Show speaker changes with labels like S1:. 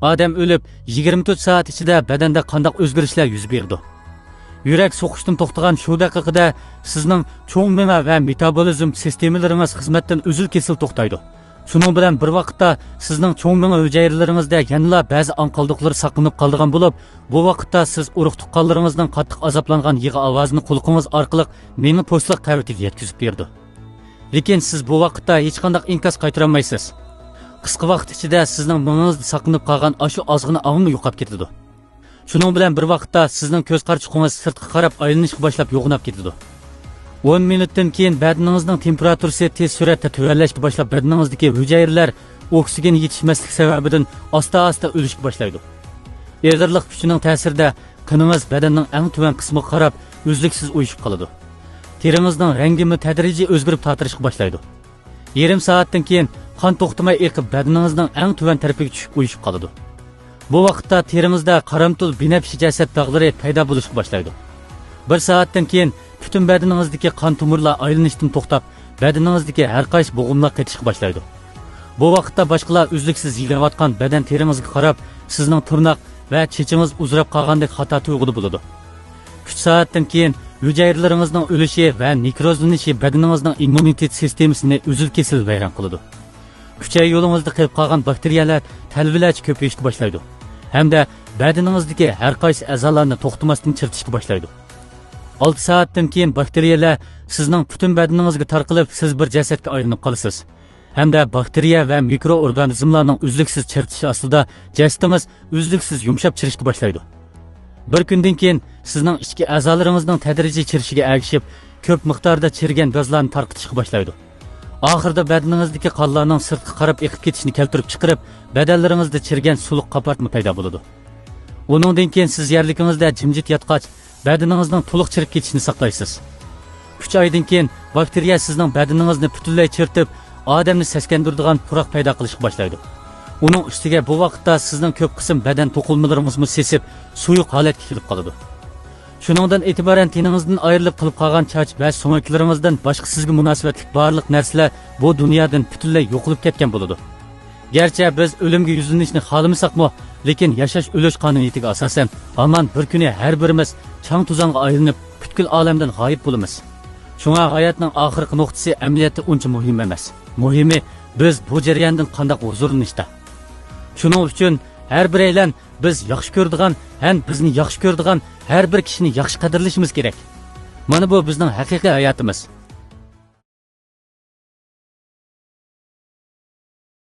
S1: Odam o'lib 24 soat ichida badanda qandaq o'zgarishlar yuz berdi? Yurak so'qishdan to'xtagan shu daqiqada sizning cho'ng mima va metabolizm sistemalaringiz xizmatdan uzil-kesil to'xtaydi. Shuning bilan bir vaqtda sizning cho'ng mima hujayralaringizda yanala ba'zi ong qoldiqlari saqlanib qolgan bo'lib, bu vaqtda siz urug' tuqqanlaringizning qattiq azoblangan yig'i ovozini quloqingiz orqali meni po'stliq qavatiga yetkazib berdi. Lekin siz bu vaqtda hech qanday inkas qaytarolmaysiz. Qisqa vaqt ichida sizning mingingizda saqlanib qolgan ashu ozg'ina ongmi yo'qolib ketadi. Shuning bilan bir vaqtda sizning ko'z qarchiqingiz sirtqa qarab aylanishga boshlab yo'g'nab ketadi. 10 minutdan keyin badaningizning temperaturasi tez suratda tuvanlashga boshlab, badaningizdagi hujayralar oksigen yetishmaslik sababidan asta-asta o'lishga boshlaydi. Eg'irlik kuchining ta'sirida qiningiz badanning eng tuvan qismiga qarab uzluksiz uyushib qoladi. Teringizning rangimi tadrijiy o'zgarib tortishga boshlaydi. Yarim soatdan keyin qon to'xtamay eqib badaningizning eng tuvan tarafiga tushib uyushib qoladi. Bu vaqtda teringizda qaramtul binafsha jasad dog'lari paydo bo'lishga boshlaydi. 1 soatdan keyin butun badaningizdagi qon tomirlar aylanishdan to'xtab, badaningizdagi har qaysi bo'g'imlar qetishga boshlaydi. Bu vaqtda boshqalar uzluksiz yig'layotgan badan teringizga qarab, sizning tirnoq va chechingiz uzrab qolgandek xato tuyg'uda bo'ladi. 3 soatdan keyin hujayralaringizning o'lishi va nekrozlanishi badaningizning immunitet sistemasini uzil-kesil vayron qiladi. Kuchay yo'lingizda qilib qolgan bakteriyalar talvilarcha ko'payishga boshlaydi hamda badaningizdagi har qaysi a'zolarni to'xtamasdan chiritishga boshlaydi. 6 soatdan keyin bakteriyalar sizning butun badaningizga tarqalib, siz bir jasadga aylanib qolasiz. Hamda bakteriya va mikroorganizmlarning uzluksiz chiritishi ostida jasadingiz uzluksiz yumshab chirishga boshlaydi. Bir kundan keyin sizning ichki a'zolaringizning tadrijiy chirishiga ergishib, ko'p miqdorda chirigan gazlarni tarqatishga boshlaydi. Oxirida badaningizdagi qonlarning sirtqa qarab eqib ketishini keltirib chiqarib, badanlaringizda chirigan suluq qopartma paydo bo'ladi. Uningdan keyin siz yerligingizda jimjit yotqach, badaningizning to'liq chirib ketishini saqlaysiz. 3 oydan keyin bakteriya sizning badaningizni butunlay chiritib, odamni seskandiradigan puroq paydo qilishga boshlaydi. Uning ustiga bu vaqtda sizning ko'p qism badan to'qilmalaringizmi sesib, suyuq holatga kelib qoladi. Shuningdan e'tiboran teningizdan ayrilib qilib qolgan chach va so'ngaklaringizdan boshqa sizga munosabatli barliq narsalar bu dunyodan butunlay yo'qolib ketgan bo'ladi. Garchi biz o'limga yuzlanishni xohlamasakmi, lekin yashash o'lish qonuniyatiga asosan hamon bir kuni har birimiz chang tuzonga aylanib, butkul olamdan g'oyib bo'lamiz. Shunga hayotning oxirgi nuqtasi amaliyotda uncha muhim emas. Muhimi biz bu jarayondan qanday huzurlanishda. Shuning uchun har biraylan biz yaxshi ko'radigan ham bizni yaxshi ko'radigan har bir kishini yaxshi qadrlashimiz kerak. Mana bu bizning haqiqiy hayotimiz.